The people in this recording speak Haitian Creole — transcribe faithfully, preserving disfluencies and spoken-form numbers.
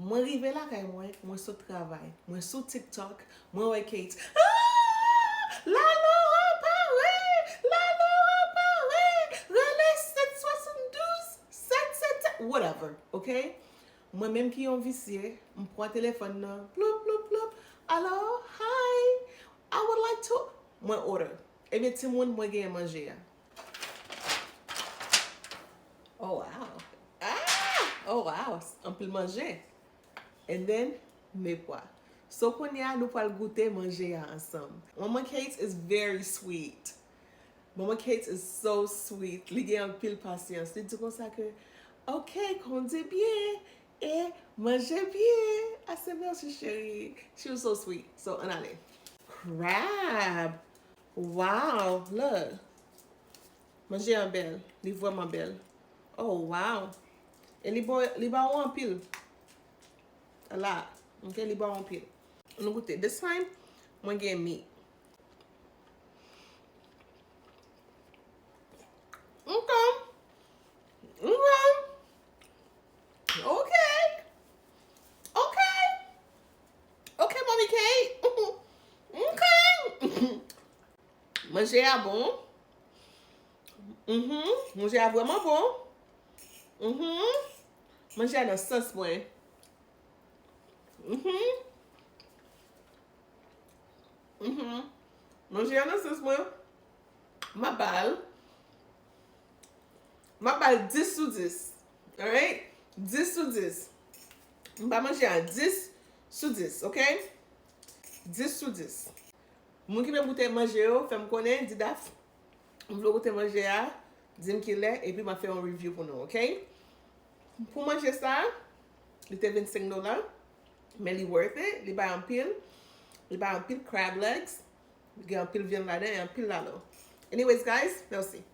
Mwen rive lakay mwen, mwen sot travay. Mwen sou TikTok, mwen wè Kate. Ah! Lalora pare! Lalora pare! Rele sèt swasanndouz, sèt sèt sèt, whatever, ok? Mwen menm ki yon visye, m pran telefòn nan, ploup, ploup, ploup. Alo, hi! I would like to, mwen order. Ebyen, timoun, mwen genyen manje a. Oh, wow. Ah! Oh, wow. Anpil manje. And then, me pwa. So, kounye a, nou pral goute manje a ansanm. Manman Kate is very sweet. Manman Kate is so sweet. Li gen anpil pasyans. Li di konsa ke, ok, kondi byen e manje byen. I said, merci, chérie. She was so sweet. So, ann ale. Crab. Wow, look. Manje an bèl. Li vrèman bèl. Oh, wow. E li ba, li ba ou anpil. La. Ok, li ba ou anpil. Nou goute. This time, mwen gen mi. Ok. Ok. Ok. Ok. Ok, Mommy K. Ok. Manje a bon. Mhm. Manje a vrèman bon. Mhm. Manje a nan sans mwen. Mhm. Mhm. Manje a nan sans mwen. M ap ba l. M ap ba l dis sou dis. Alright? Dis sou dis. M ba manje a dis sou dis, ok? Dis sou dis. Moun ki vle goute manje yo, fè m konnen, di Daph, m vle goute manje a, di m kilè, epi m ap fè yon review pou nou, ok? Pou manje sa, li te vennsenk dola, men li worth it, li bay anpil, li bay anpil crab legs, li gen anpil vyann ladan, e anpil lalo. Anyways, guys, mèsi.